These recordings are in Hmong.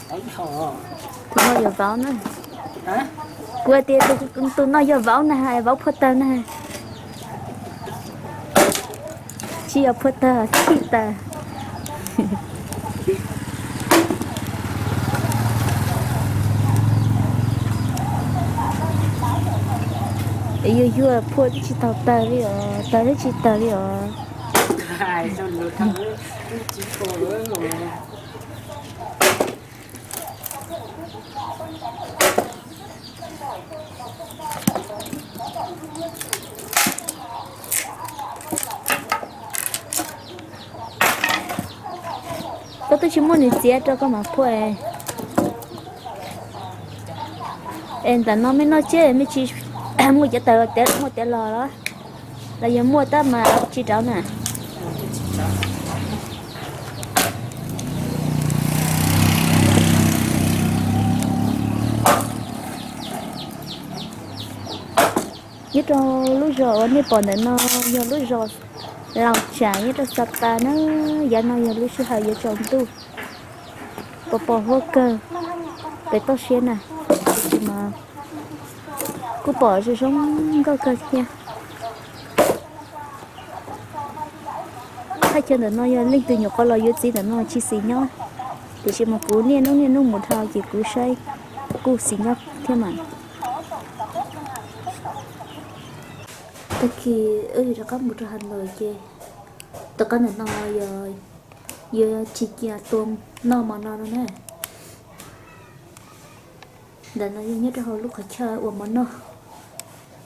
Tus no yog vauv na. Kuv hais tias tus no yog vauv na, vauv phua taws na. Tsis yog phua taws, txhij taws. Yuag yuag phua twb tsis tau taws li os, taws twb tsis taws li os. Koj twb tsis muaj nws txiav rau koj mam phua. Es ntawm no mej noj tsiab mej tsis muaj cov taws, muaj tiav los los, los yog muaj tab mas tsis rauv na. Nyob rau lub zos uas nej pom ntawm no yog lub zos Laus Tsam nyob rau Xa Pas na. Yav no yog lub sij hawm yuav tsaus ntuj, pos pos huab kawg, pem toj siab na, tab sis mas kuj pom zoo zoo nkauj kawg thiab. Thaj chaw ntawm no yog leej twg nyuam qhuav los yuav txiv ntawm no tsis xis nyob, tiam sis mas kuv niaj hnub niaj hnub mus dhau ces kuv saib kuj xis nyob thiab mas. Tag kis wb rov qab mus rau Has Nois ces tom qab ntawm no yog yuav tsis cia tua noj mov no no na. Ntawm no yog nyob rau hauv lub qhov chaw ua mov noj,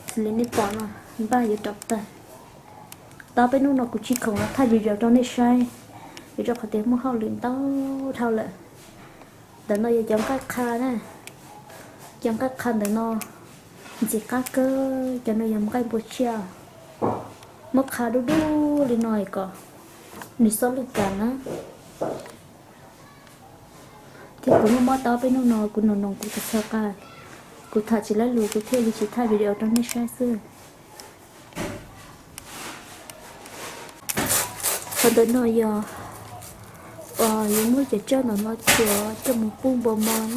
xws li nej pom no, npaj yuav rau tawg. Tab peb hnub no kuv tsis khoom los thaij video rau nej saib, vim rau qhov tias muaj hauj lwm ntau dhau lawm. Ntawm no yog cov nqaij qha na, cov nqaij qha ntawm no ntxim qab kawg, cov no yog nqaij npua tsiaj, muab qha dub dub li no kom nws xob lwj kas na. Thiab kuv muaj mob tab peb hnub no kuv noog noog kuv tsis txhawj qa, kuv tham tsis laib lus kuv thiaj li tsis thaij video rau nej saib xwb. Qhov ntawm no yog uas yuav muab cov tsawb ntawm no tsuav coj mus pub npua mov.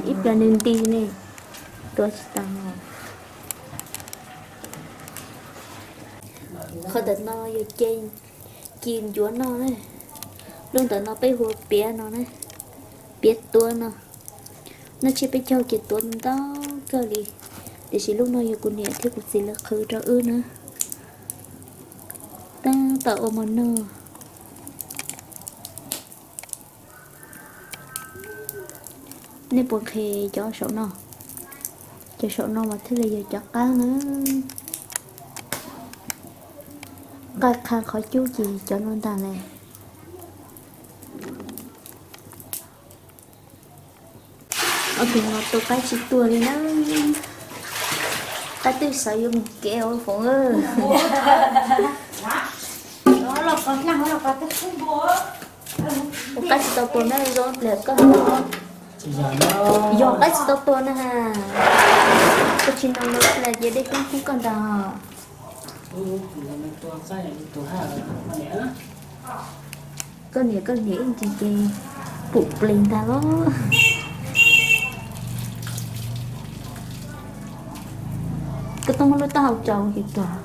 Ib plag nws nti ne, tuav tsis tau. Qhov ntawm no yog ci ncuav no na, lub ntawm no peb hu ua piav no na, piav tuav no. Noj tsiab peb caug ces tuav ntau kawg li, tiam sis lub no yog kuv niam thiab kuv txiv lawv qhwv rau wb na, tab tom ua mov noj. Nej puas nqhis cov saum no? Cov saum no mas thiaj li yog cov qab na. Nqaij qha qhov cub ces cov no ntag las. Ob tug no tua qaib tsis tuag li na. Qaib twb sawv yuav mus kev ua foom. Ua qaib tsis tau tuag na, zoo pliag koj. Yog qaib tsis tau tuag na ha. Koj tsis nug pliag ces dej kub kub koj ntag. Koj niam koj niam ib ntsis ces pum plis ntag los. Koj tuaj muab lub taub hau tsaus ces tuag.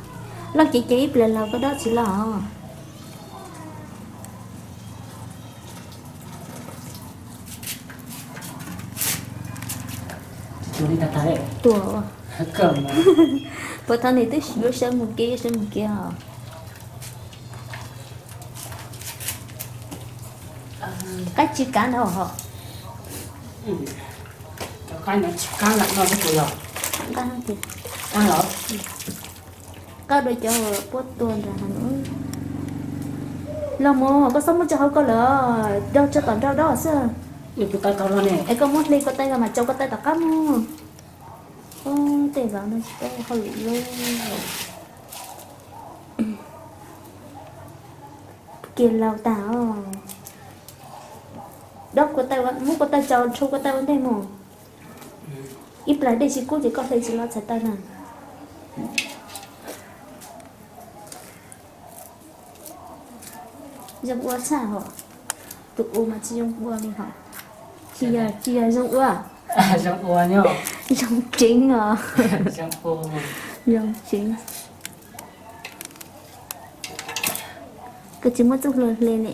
Loj cev ces ib pliag los koj dob tsis los. Tuag. Puas thaum nws twb yuav sawv mus kev, yuav sawv mus kev os. Qaib tsis kav ntag hos. Qab dua cov puab tua ntag. Los mus koj txhob muab tso hauv ko lawm, rau tso tom nraud dob xwb. Es koj muab hle ko taw mas tso ko taw tom qab mus. Tej vauv no tsis paub hauj lwm li. Kiag laus tag os. Dob kua tawj, muab kua tawj tso, rhu kua tawj ua ntej mus. Ib plag dej tsis kub ces koj hle tsis los txhais taw na. Zoo ua tshaj hos. Tus ua mas tsis zoo ua li hos. Tsis yog, tsis yog zoo ua. Zoo ua, zoo tseev os. Zoo tseev. Koj tsis muab txuj hlua hle ne.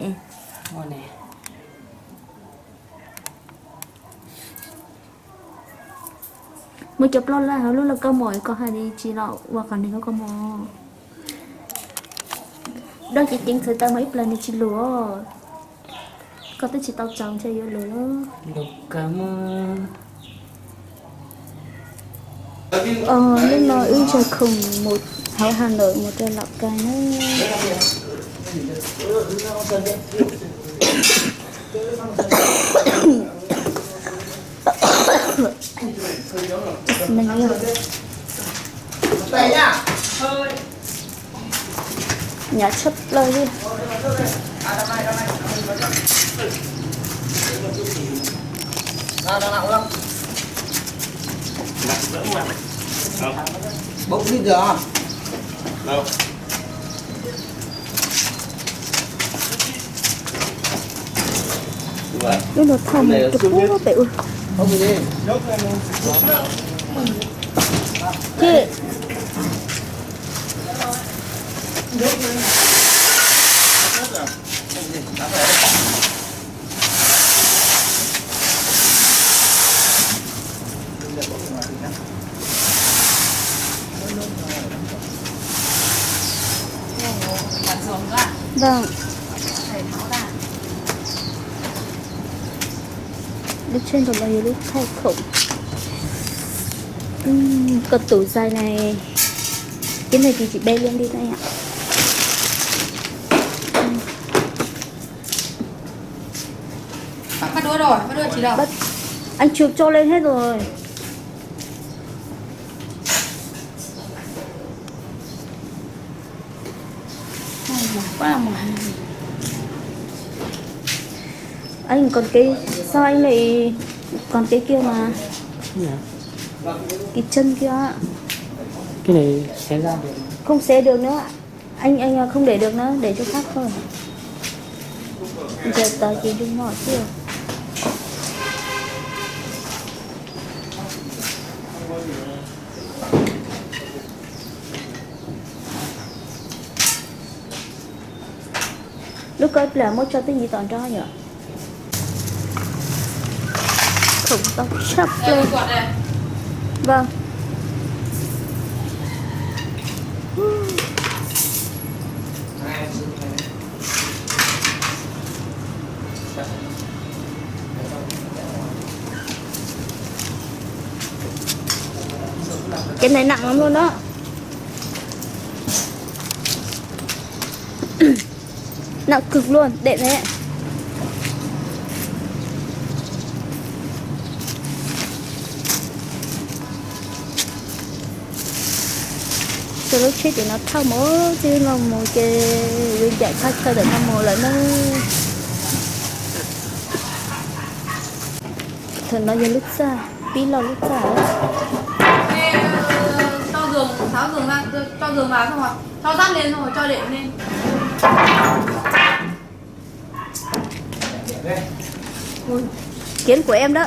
Muab cov plaub laj hauv lub lauj kaub mom koj hais li tsis los ua qhov niag lauj kaub mom. Dob ceev ceev txhais taw mas ib plag nws tsis lus. Koj twb tsis tau tsaus ntshe yuav lus lawm. Hnub no wb ntsib khoom mus hauv Hà Nội mus rau Lào Cai na. Hnyav tshaj plaws li. Lub no thauj mus rau pem ua. Ces Vâng. Lub tsheb ntawm no yog lub thaij khoom. Koj tus zais ne, ib ntawd tsis tsis be liaj li na yom. Anh Trường cho lên hết rồi. Anh còn cái, sao anh lại còn cái kia mà? Cái chân kia á. Cái này xé ra được. Không xé được nữa. Anh, anh không để được nữa, để chỗ khác thôi. Giờ tao chỉ dùng nọ chứ. Lub koj ib pliag muab tso twj ywm tom nrog yom. Khoom tau tshaj plaws. Vâng. Cái này nặng lắm luôn đó. Nặng cực luôn, đệm đấy. Cov lub tsheb ces no thauj mus, txij no mus ces yuav ncaim thaj chaw ntawm no mus lawm na. Thaum no yog lub txaj, pib loj lub txaj. Cho giường vào, cho giường vào xong rồi cho dép lên xong rồi cho đệm lên. Kiến của em đó.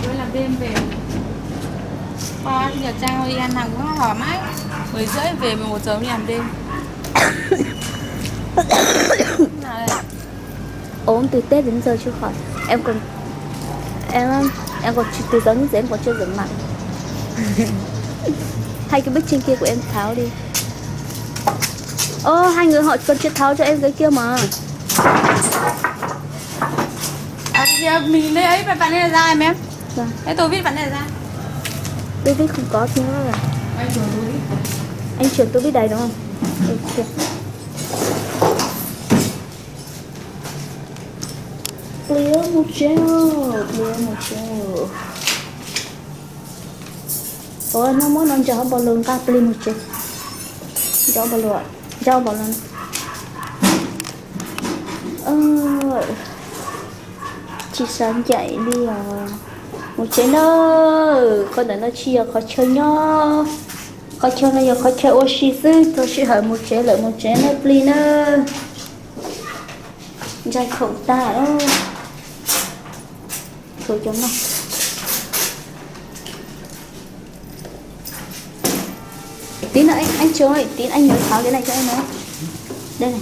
Mới làm đêm về. Ơ, giờ Trang ơi, ăn hàng quá hả máy? Mười rưỡi về, mười một giờ mới làm đêm. Ốm từ Tết đến giờ chưa khỏi. Em còn em em còn từ giờ đến giờ em còn chưa rửa mặt. Thay cái bức tranh kia của em tháo đi. Ô, hai người họ còn chưa tháo cho em cái kia mà. À, thì mình lấy ấy, bạn này ra em. Vâng. Cái tô vít bạn này ra. Tô vít không có chứ. Anh chuyển tô vít đầy đúng không? Được, được. Plig mus tsev, plig mus tsev. Ua no muab no ntsaws hauv npaus lus nqa plig mus tsev. Ntsaws npaus lus, ntsaws npaus lus. Tsis xav ncaim li os. Mus tsev na. Qhov ntawm no tsis yog qhov chaw nyob, qhov chaw no yog qhov chaw ua si xwb. Txog sij hawm mus tsev lawm mus tsev na plig na. Ntshai khoom tag. Tus cov no. Tí no, ib tsoom, tí no, nyob thov li no cho em no. Đây này.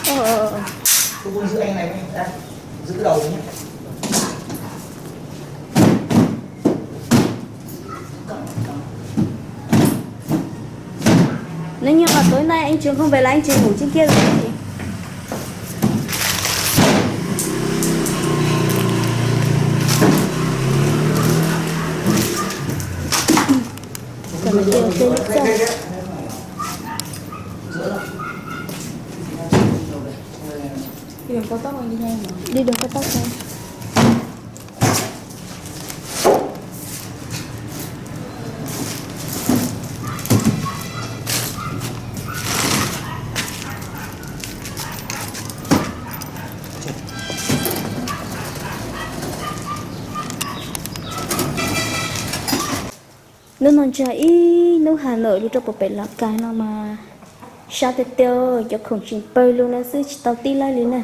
Ờ, ờ, ờ. Nếu như mà tối nay anh Trường không về là anh Trường ngủ trên kia rồi đấy chị. Còn là kêu xe nước sao? Đi đường cao tốc đi nhanh mà. Đi đường cao tốc thôi. Hnub no ntshe ib hnub Hà Nội lug rau puag pem Lào Cai no mas sab tiag tiag, cov khoom tseem pawg lug no xwb tsis tau tib laib li na.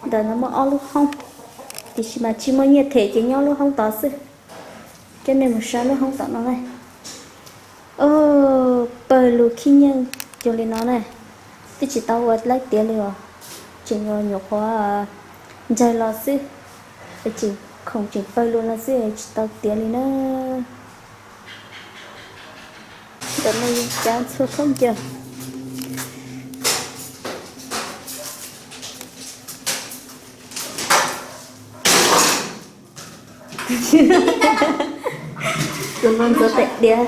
Ntawm no muaj ob lub hoob, tiam sis mas tsis muaj nyiaj them ces nyob lub hoob tod xwb. Coj nej mus saib lub hoob tom no na. Pawg lug khib nyiab cuag li no na, twb tsis tau ua laib tiav li os. Tseem nyuam qhuav ntsawg los xwb, es khoom tseem pawg lug no xwb tsis tau tiav li na. Ntawm no yog cav ntxhua khaub ncaws. Tus no ntxuav tais diav.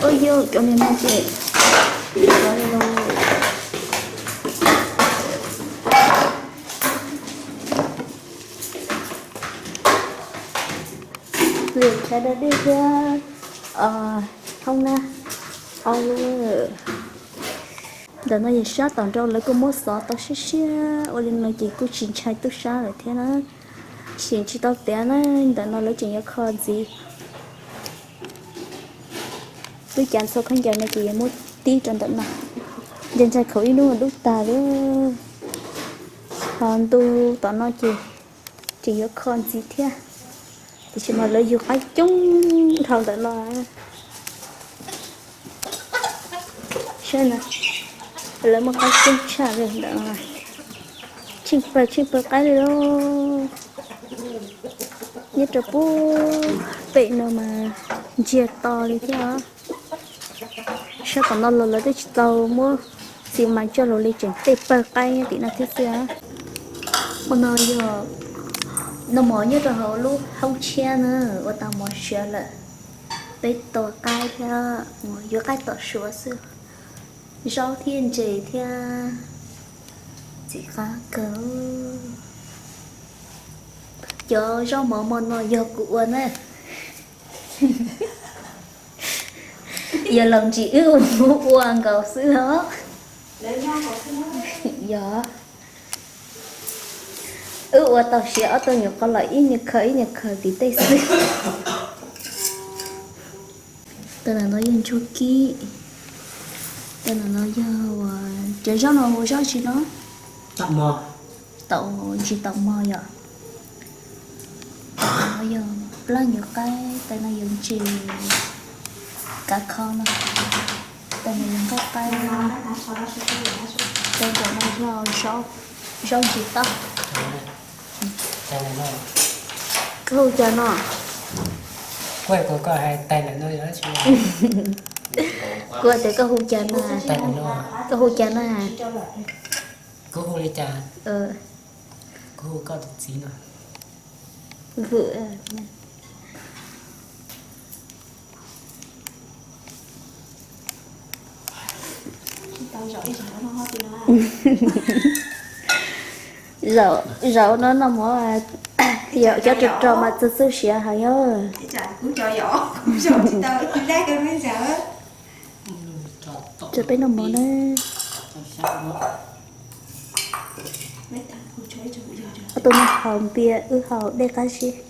Ua yog cov niag no ces cov niag no lwm chav da dej thiab hoob na, ob lub. Ntawm no yog sab tom nraud lawv kuj muab xov tau siab siab, ua li no ces kuj tsis ntshai tub sab lawm thiab na. Tseem tsis tau tiav na, ntawm no lawv tseem yuav kho ntxiv. Lub cav ntxhua khaub ncaws no ces yuav muab tib rau ntawm no. Ntshai ntshai khoom ib hnub dub tag li. Ho ntu tom no ces tseem yuav kho ntxiv thiab, tiam sis mas lawv yug qaib coob dhau ntawm no. Saib na, lawv muaj qaib coob tshaj li ntawm no. Tsheej pawg tsheej pawg qaib li lauj. Nyob rau puag pem no mas ntsiag to li thiab os. Sab tom no los lawv twb tsis tau muab xi mas coj los li, tseem tej pawg qaib nyob tim no thiab xwb. Ua no yog noj mov nyob rau hauv lub hoob tshiab na, ua tau mov siav lawm. Peb tua qaib thiab yuav qaib tom Suav xwb. Zaub thiab ntses thiab, txiv qab kawg. Cov zaub mov hmo no yog kuv ua na. Yog laus ntsis wb ua nkaus xwb os. Yog, wb ua tau siav ob tug nyuam qhuav los ib nyuag khaws ib nyuag khaws tim tej xwb. Tej no yog ntsuag kib, tej no yog, cov zaub no hu zaub tsi no? Taum ntsis taum mog yom. Tej no yog plab nyuam qaib, tej no yog ntses kav kho no, tej no yog nqaij qaib, tej no yog zaub ntsis taub. Koj hu cas no? Kuv hais tias koj hais tias lawm no yog dab tsi? Kuv tias koj hu cas na? Koj hu cas na? Kuv hu li cas? Kuv hu koj tus txiv no. Vwm. Zaum no noj mov, yog cov rog rog mas txawj txawj siav heev os. Tso peb noj mov na. Ob tug no haus npias, wb haus dej qab zib.